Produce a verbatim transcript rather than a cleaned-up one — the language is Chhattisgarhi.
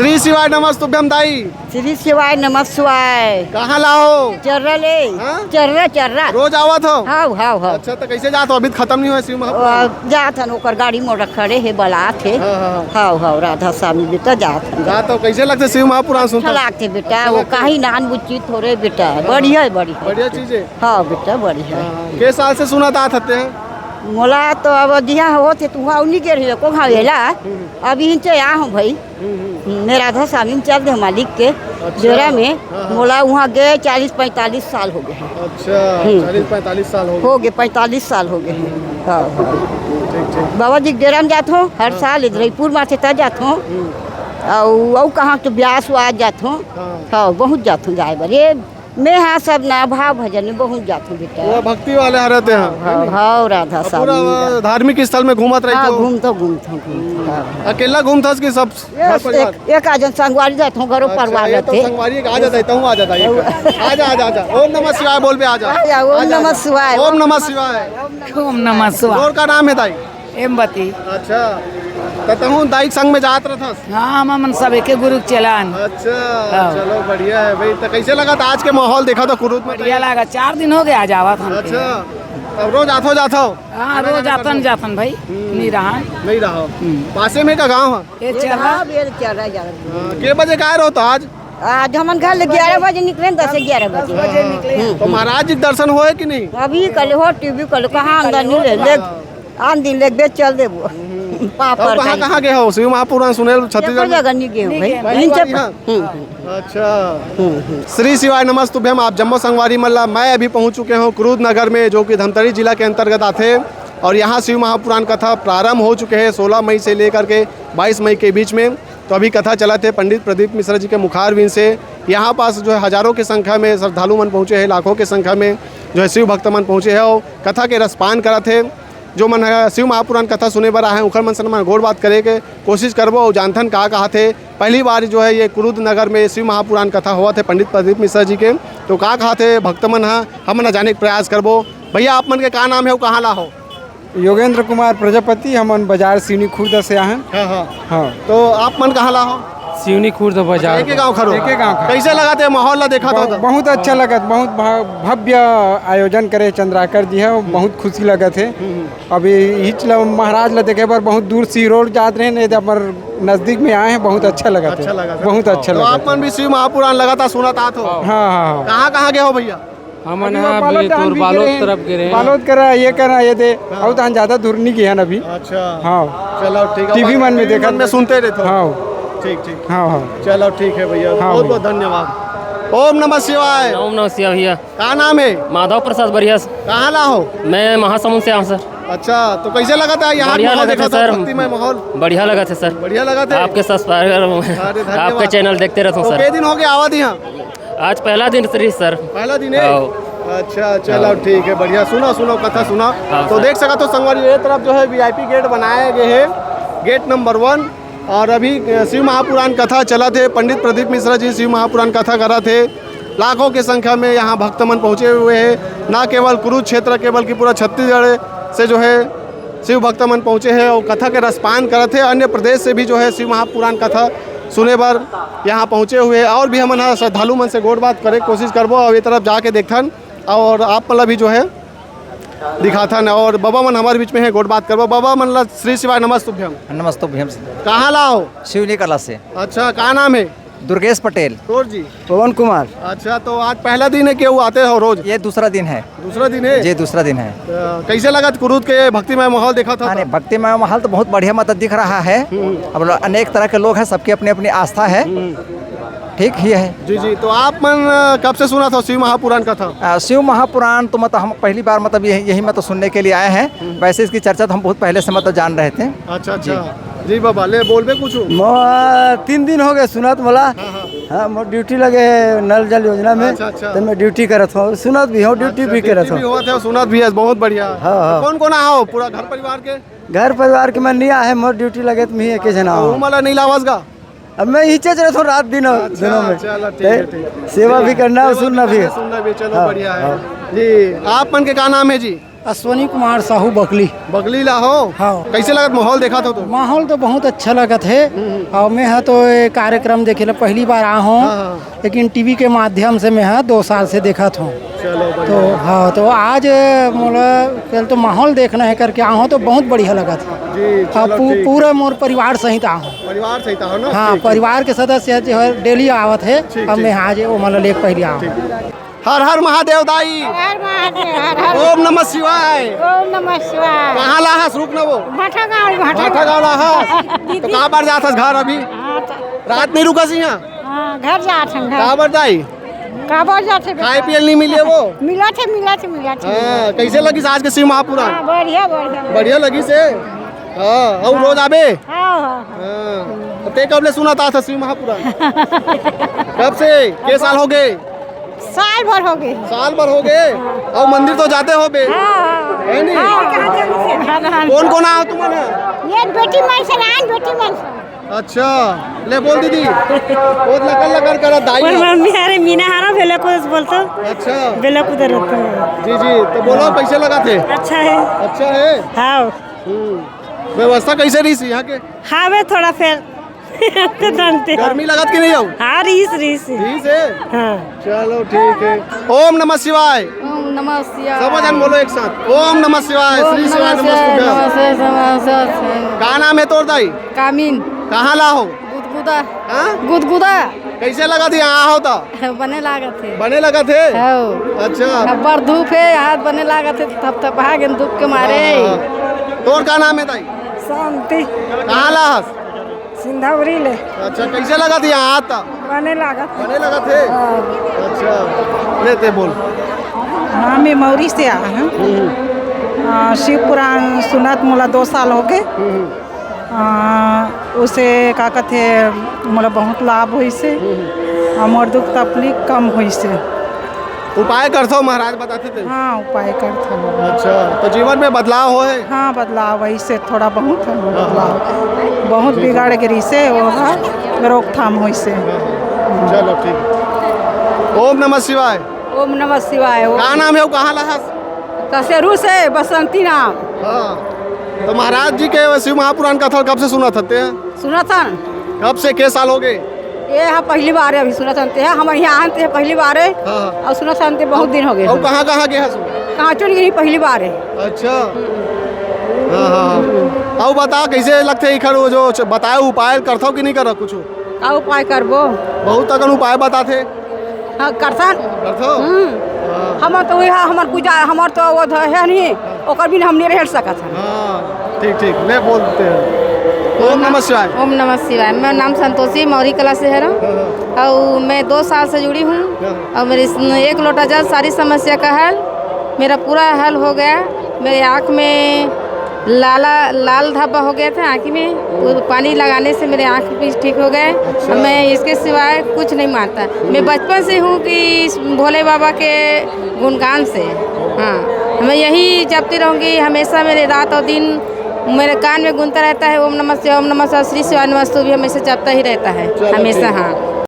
श्री शिवाय नमस्तुभ्यम दाई। श्री शिवाय नमः शिवाय। कहाँ ला हो? चर्रा ले। हाँ? चर्रा, चर्रा। रोज आवत हो? हाव, हाव, हाव। अच्छा, तो कैसे जात हो? अभी तो खत्म नहीं हुआ शिव महापुराण। ओ, जात हन, ओकर गाड़ी मोटर खड़े हे, बलात हे। हाँ, हाँ, हाँ। हाव, हाव, राधा स्वामी बेटा जात हन। जात हो, कैसे लगथे शिव महापुराण सुनत अच्छा हो? लागथे बेटा, अच्छा वो लगथे। काही नान बुच्ची थोरे बेटा, हाँ, बढ़िया हे, बढ़िया हे। बढ़िया चीज हे। हाँ बेटा, बढ़िया हे। हाँ, हाँ। के साल से सुनत आत हते हैं? मोला तो अब जिहाँ होत हे, तुहाँ उन्हीं के रहिए, को घाव एला। हम्म। अभी हिंचे आ हूँ भाई। हम्म, हम्म। हम्म, मैं राधा स्वामी में चल दे मालिक के अच्छा। डेरा में। हाँ, हाँ। मोला उहाँ गए चालीस पैंतालीस साल हो गए हैं। अच्छा, हम्म। चालीस पैंतालीस साल हो गए। हो गए, पैंतालीस साल हो गए हैं। हाँ, हाँ। ठीक, ठीक। बाबा जी के डेरा में जात हूँ, हर हाँ। साल इधर रईपुर माथे तक जात हूँ। हम्म। अउ, अउ कहाँ तो ब्यास हुआ जात हूँ। हाँ। हाँ, बहुत जात हूँ जाए बर। ये मैं हाँ सब ना भाव भजन में बहुत जात हूँ बेटा। वो भक्ति वाले हरे ते हैं, हाँ, है नी? हाँ, राधा अब स्वामी पूरा राधा। धार्मिक स्थल में घूमत रही हाँ, तो? घूमत हूँ, घूमत हूँ, घूमत हूँ, हाँ। अकेला घूमत हस कि सब ये घर परिवार? एक, एक आजन संगवारी जात हूँ, घरों अच्छा, परिवार ये तो रहते। संगवारी एक आ जाता है, तहूँ आ जाता है, एक। आ जा, आ जा, आ जा। ओम नमः शिवाय बोल बे, आ जा। आ जा, ओम आ जा, नमः आ जा। शिवाय। ओम नमः शिवाय। ओम नमः शिवाय। और का नाम है दाई? एमवती। अच्छा, त तहूँ दाई के संग में जात रहथस? हाँ, हम मन सब एके गुरु के चेला हन। अच्छा, हाँ। चलो बढ़िया है भाई। त कैसे लगा था आज के माहौल, देखा था कुरुद में? बढ़िया लगा, चार दिन हो गया आज आवत हन। अच्छा, अब रोज आथो जाथो? हाँ, रोज आथन जाथन भाई, हम्म। नहीं रहा। नहीं रहा। हम्म। पासे में का गाँव है? ये चेला। हाँ, ये चेला जा रहा है। हाँ, के बजे का रहो तो आज? आज हमन घर ले ग्यारह बजे निकले, दस ग्यारह बजे। दस बजे निकले। हम्म। तो महाराज जी के दर्शन होए कि नहीं? अभी कल हो, टीवी कल, कहाँ अंदर नहीं ले, ले। आन दिन ले बेच चल देबो। हम्म। पापड़ तब कहाँ, कहीं। कहाँ गए हो? शिव महापुराण सुने ल छत्तीसगढ़ एको में? जगह नहीं गए हो भाई। पहली इनसे बार यहाँ? हम्म, हम्म। अच्छा। हम्म, हम्म। श्री शिवाय नमस्तुभ्यम। आप जम्मो संगवारी मन ला, मैं अभी पहुँच चुके हूँ क्रुद नगर में, जो कि धमतरी जिला के अंतर्गत आथे। और यहाँ शिव महापुराण कथा प्रारंभ हो चुके हैं सोलह मई से लेकर के बाईस मई के बीच में। तो अभी कथा चलत हे पंडित प्रदीप मिश्रा जी के मुखारविंद से। यहाँ पास जो है हजारों के संख्या में श्रद्धालु मन पहुँचे हैं, लाखों के संख्या में जो है शिव भक्त मन पहुँचे हैं और कथा के रसपान करत हे। जो मन ह शिव महापुराण कथा सुने बर आए हैं, उखर मन से हमन गोठ बात करे के कोशिश करबो और जानथन का कहाथे। पहली बार जो है ये क्रुद नगर में शिव महापुराण कथा होवत हे पंडित प्रदीप मिश्रा जी के, तो का कहाथे भक्त मन ह, हमन ह जाने के प्रयास करबो। भैया, आप मन के का नाम है, वो कहाँ ला हो? योगेंद्र कुमार प्रजापति, हमन बाजार सिवनी खुर्द से आहन। हाँ, हाँ। हाँ। तो आप मन कहाँ ला हो? सिवनी खुर्द बाजार। एके गाँव खरो? एके गाँव खरो। कैसे लगत हे माहौल ला देखत हो बहु-, तो? बहुत अच्छा लगत, बहुत भ-, भव्य आयोजन करे चंद्राकर जी हे, बहुत खुशी लगत हे। हम्म, हम्म। अभी इच ल-, महाराज ला देखे बर बहुत दूर सिरोड जात रहे, नहीं तो हमर नजदीक में आए हैं, बहुत अच्छा लगत हे। अच्छा लगत हे। बहुत अच्छा तो लगत आप हे। मन भी शिव महापुराण लगातार सुनत आत हो? हाँ, हाँ, हाँ। कहाँ, कहाँ गए हो भैया? हमन अभी ह वो अभी बालोद तोर डाल भी बालोद गिरे हैं। तरफ गिरे हैं। बालोद करा, ये करा, ये दे। हाँ। अउ तहन ज्यादा दूर नहीं गए हैं अभी। अच्छा। हाँ। चलो ठीक है। टीवी मन में टीवी देखा मन में था। सुनते रहते हो। हाँ। ठीक, ठीक। हाँ, हाँ। चलो ठीक है भैया, हाँ बहुत भैया। बहुत धन्यवाद। ओम नमः शिवाय। ओम नमः शिवाय भैया। का नाम है? माधव प्रसाद बरिया। कहाँ ला हो? मैं महासमुंद से आऊँ सर। अच्छा, तो कैसे लगत हे यहाँ बढ़िया माहौल लगत हे देखा था, सर। भक्तिमय माहौल? बढ़िया लगत हे सर। बढ़िया लगत हे? आपके सब्सक्राइबर हूँ मैं। अरे, धन्यवाद। आपके चैनल देखते रहता हूँ तो सर। के दिन हो गया आवा दी यहाँ? आज पहला दिन रही सर। पहला दिन है? हाँ। अच्छा, चलो हाँ। ठीक है, बढ़िया। सुना, सुना, कथा सुना। हाँ तो सर। देख सकत हो संगवारी, ये तरफ जो है वीआईपी गेट बनाया गया है, गेट नंबर वन। और अभी, अ, शिव महापुराण कथा चलत हे, पंडित प्रदीप मिश्रा जी शिव महापुराण कथा करत हे। लाखों के संख्या में यहाँ भक्त मन पहुँचे हुए हैं, ना केवल कुरुक्षेत्र के बल्कि पूरा छत्तीसगढ़ से जो है शिव भक्त मन पहुँचे हे अउ कथा के रसपान करत हे। अन्य प्रदेश से भी जो है शिव महापुराण कथा सुने बर यहाँ पहुँचे हुए हे। अउ भी हमन ह श्रद्धालु मन से गोठ बात करे के कोशिश करबो अउ ए तरफ जाके देखथन अउ आप मन ला भी जो है दिखाथन। अउ बबा मन हमर बीच में हे, गोठ बात करबो। बबा मन ला श्री शिवाय नमस्तुभ्यम। नमस्तुभ्यम। कहाँ ला हो? सिवनी कला से। अच्छा, का नाम है? दुर्गेश पटेल। तोर जी? पवन कुमार। अच्छा, तो आज पहला दिन है कि वो आते हो रोज? ये दूसरा दिन है। दूसरा दिन है? जी, दूसरा दिन है। अ, कैसे लगत कुरुद के भक्तिमय माहौल देखा था? हाँ, नहीं, भक्तिमय माहौल तो बहुत बढ़िया, मतलब, दिख रहा है। हम्म। अब लो-, अनेक तरह के लोग हैं, सबकी अपनी अपनी आस्था है। हम्म। ठीक ही है। जी, जी। तो आप मन, अ, कब से सुनत हो शिव महापुराण कथा? अ, शिव महापुराण तो, मतलब, हम पहली बार, मतलब, यही, यही, मतलब, सुनने के लिए आए हैं। हम्म। वैसे इसकी चर्चा तो हम बहुत पहले से, मतलब, जान रहे थे। अच्छा, अच्छा। जी। जी बाबा, ले बोलबे कुछ? म-, तीन दिन हो गए सुनत मोला। हाँ, हाँ। हाँ, मोर ड्यूटी लगे है नल जल योजना में। अच्छा, अच्छा। तो मैं ड्यूटी करत हूँ, सुनत भी हूँ, ड्यूटी अच्छा, भी करत ड्यूटी हूँ। भी होत है, सुनत भी है, बहुत बढ़िया। हाँ, हाँ। कौन कौन आओ पूरा घर परिवार के? घर परिवार के मैं नहीं आहे, मोर ड्यूटी लगे तो मैं एके जना तो हूँ। वो मला नहीं लावस गा? अब मैं इचे रहता हूँ रात दिन अच्छा, दोनों में। चलो, ठीक है, ते ठीक है। सेवा भी करना है, सेवा सुनना भी भी है। करना, सुनना भी, चलो, हाँ, बढ़िया है। हाँ। जी, आप मन के का नाम है जी? अश्विनी कुमार साहू बकली। बगली ला हो? हाँ। कैसे लगत माहौल देखत हो तो? माहौल तो बहुत अच्छा लगत हे। हम्म। अउ मैं ह तो ये कार्यक्रम देखे ला पहली बार आ हूँ, हाँ, हाँ। लेकिन टीवी के माध्यम से मैं ह दो साल से देखत हूँ। चलो, तो बढ़िया। हाँ, तो आज मोला कल तो माहौल देखना है करके आ हूँ, तो बहुत बढ़िया लगत हे। जी, हाँ, चलो, पू-, ठीक। पूरा मोर परिवार सहित आ हूँ। परिवार सहित आ हूँ ना? हाँ, ठीक, ठीक। परिवार के सदस्य जो है डेली आवत हे, ठीक, अब ठीक। मैं आज वो मतलब लेके पहली आ हूँ। ठीक। हर हर महादेव दाई। हर महादेव, हर हर। ओम नमः शिवाय। ओम नमः शिवाय। कहाँ ला हस? रुक न वो। भाटा गाँव, भाटा भाटा गाँव। गाँव ला हस? तो का बर जात हस घर अभी? हाँ, तो रात नहीं रुकस इहाँ? हाँ, घर जात हन, घर। का बर दाई? का बर जात हे बेटा? खाए पिए नहीं मिले वो? मिलत हे, मिलत हे, मिलत हे। हाँ, कैसे लगिस आज के शिव महापुराण? हाँ, बढ़िया, बढ़िया। बढ़िया लगिस हे? हाँ, अउ रोज आबे? हाँ, हाँ, हाँ। हाँ, तो ते कब ले सुनत आथस शिव महापुराण? कब से? के साल हो गए? साल भर हो गए। साल भर हो गए? अउ मंदिर तो जाते होबे? हाँ, हाँ। है नहीं? हाँ, हाँ। कौन कौन आए हो तुमन? ये बेटी मन से आए, बेटी मन से। अच्छा, ले बोल दीदी। बहुत लकर लकर करत दाई मोर हो। मम्मी हरे मीना हरा भेले को बोलतो। अच्छा। भेले को दरत। जी, जी, तो बोलो कैसे लगत हे? अच्छा हे। अच्छा हे? हाँ। हम्म। व्यवस्था कैसे रहिस इहाँ के? हावे थोड़ा फेर। जानते। गर्मी लगत कि नहीं हो? हाँ, रहिस, रहिस। रहिस हे? हाँ। चलो, ठीक हे। ओम नमः शिवाय। ओम नमः शिवाय। सब झन बोलो एक साथ। ओम नमः शिवाय, ओम श्री शिवाय नमः शिवाय, नमस्तुभ्यं। नमः शिवाय, नमः शिवाय। का नाम हे तोर दाई? कामिन। कहाँ ला हो? गुदगुदा। हाँ? गुदगुदा। कैसे लगत हे इहाँ हो तो? बने लागत हे। बने लगत हे? हौ। अच्छा। अब्बड़ धूप हे, हाथ बने लागत हे, थपथपा गेन धूप के मारे। हाँ, हाँ। तोर का नाम हे दाई? शांति। कहाँ ला हस? सिंधौरी ले। अच्छा, कैसे लगत हे इहाँ त? बने लागत। बने लगत हे? हाँ। अच्छा, ले ते बोल। हाँ, मैं मौरी से आ हूँ। हम्म। आ, शिव पुराण सुनत मोला दो साल हो गए। हम्म। आ, उसे का कथे, मोला बहुत लाभ होइस हे। हम्म। आ, मोर दुख तकलीफ कम होइस हे। उपाय करथव, महाराज बताथे ते? हाँ, उपाय करथव। अच्छा, तो जीवन में बदलाव होए? हाँ, बदलाव अइसे थोड़ा बहुत हे, हाँ, बदलाव। हाँ। बहुत जी, जी। बिगड़ गे रिहिसे, वो हा रोकथाम होइसे। हाँ, हाँ। चलो, ठीक हे। ओम नमः शिवाय। ओम नमः शिवाय। ओम का नाम हे अउ कहाँ ला हस? कसेरू से बसंती नाम। हाँ, तो महाराज जी के शिव महापुराण कथा कब से सुनत हते? सुनत हन। कब से, के साल हो गए? ये हा पहली बार हे, अभी सुनत हन ते हा, हमर इहाँ आन ते हा पहली बार हे। हाँ, हाँ। अउ सुनत हन ते बहुत दिन हो गए अउ हन। कहाँ, कहाँ के हस? कहाँ चुन गई, पहली बार हे। अच्छा। हाँ, हाँ, हाँ। अउ बता, कैसे लगथे इखर वो जो च-, बताए उपाय करथव कि नहीं करव कुछ? का उपाय करबो? बहुत अकन उपाय बताथे। हाँ, करथन। करथव? हम्म। हाँ। हमर तो वही हा, हमर पूजा, हमर तो वो ध-, हे नहीं, ओकर बिन हम नहीं रह सकत हन। हाँ, ठीक, ठीक, ले बोलते हैं। ओम नमः शिवाय। ओम नमः शिवाय। मेरा नाम संतोषी, मौरी कला से हरंव। हाँ, हाँ। अउ मैं दो साल से जुड़ी हूँ। हाँ। अउ मेरी स-, एक लोटा जल सारी समस्या का हल, मेरा पूरा हल हो गया। मेरे आँख में लाला, लाल धब्बा हो गया था आँखी में, वो पानी लगाने से मेरे आँख भी ठीक हो गए। अच्छा। मैं इसके सिवाय कुछ नहीं मानता। मैं बचपन से हूँ कि इस भोले बाबा के गुणगान से, हाँ, मैं यही जपती रहूँगी हमेशा। मेरे रात और दिन मेरे कान में गूंजता रहता है, ओम नमः शिवाय, ओम नमः शिवाय, श्री शिवाय नमस्तुभ्यं, हमेशा जपता ही रहता है, चलो, हमेशा, ठीक। हाँ।